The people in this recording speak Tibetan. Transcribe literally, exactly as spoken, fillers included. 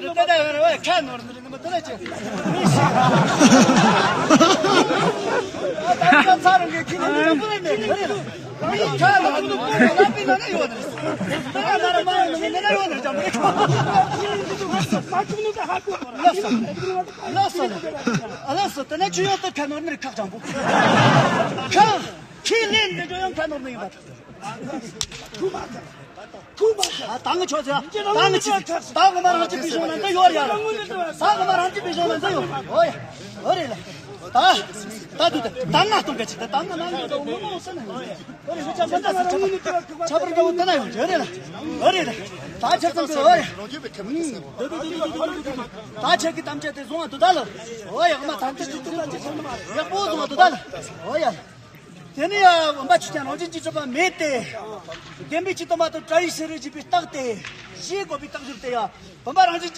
ད་ད་ཡོད་རེད་བས། ཁ་ནོར་ནི་རེད། ནི་མ་ད་ལ་ཅི། ད་ཚ་རང་གི་ཁྱི་ནི་མི་པོ་རེད་མེད་གི་རེད། མི་ཁ་ནོར་ནི་པོ་ལ་པི་ན་ན་ཡོད་རེད། ད་ན་ར་མ་ཡོད་ནི་ན་ན་ཡོད་རེད། ཅམ་རེད། ལགས་སོ། ལགས་སོ། ལགས་སོ། ད་ནི་ཆུ་ཡོད་ད་ཁ་ནོར་ནི་རེད། ཁག་ཅམ་པོ། ཁ། ཁྱི་ལེན་ནི་ཇོ་ཡང་ཁ་ནོར་ནི་ཡོད་པ། ཐུག་མ་ཐུག་ཐུག་མ་ཐུག་ཨ། ད་ང་ཆོག་ཚེ། ད་ང་མ་རང་གཅིག་པའི་གཞུང་ན་འདི་ཡོད་ཡ། ད་ང་མ་རང་གཅིག་པའི་གཞུང་ན་འདི་ཡོད། ཨོ་ཡ། ཨོ་རེད་ལ། ད་ད་དུ་ད་ད་ང་གཏོང་ག་ཅིག་ད་ད་ང་ན་ང་ད་མོ་མོ་ཟེར་ན། ཨོ་རེད། ང་ཅག་མ་ད་ས་ཆ་ཆ་པར་འདྲ་བོ་ད་ན་ཡོང་གི་རེད་ལ། ཨོ་རེད་ལ། ད་ཆ་ཚང་གི། ཨོ་ཡ། ད་ཆ་གི་གཏམ་བཤད་དེ་བཟུང་བ་དུ་ད་ལ། ཨོ་ཡ། ང་མ་ད་འདི་ཅི་ད་ཅི་ཟེར་ན་མ་ཡག་པོ་བཟུང་བ་དུ་ད་ལ། ཨོ་ཡ། དེ་ནས་ཡ་བུམ་པ་ཆུ་ཆེན་རང་བཞིན་གྱིས་གྲུབ་པ་མེད་དེ། བདེན་པའི་ཆོས་དུ་མ་དང་བྲལ་བའི་ཕྱིར་རོ་ཞེས་པའི་རྟགས་ཏེ། ཞེས་དགོས་པའི་རྟགས་སྦྱོར་ཏེ་ཡ། བུམ་པ་རང་བཞིན་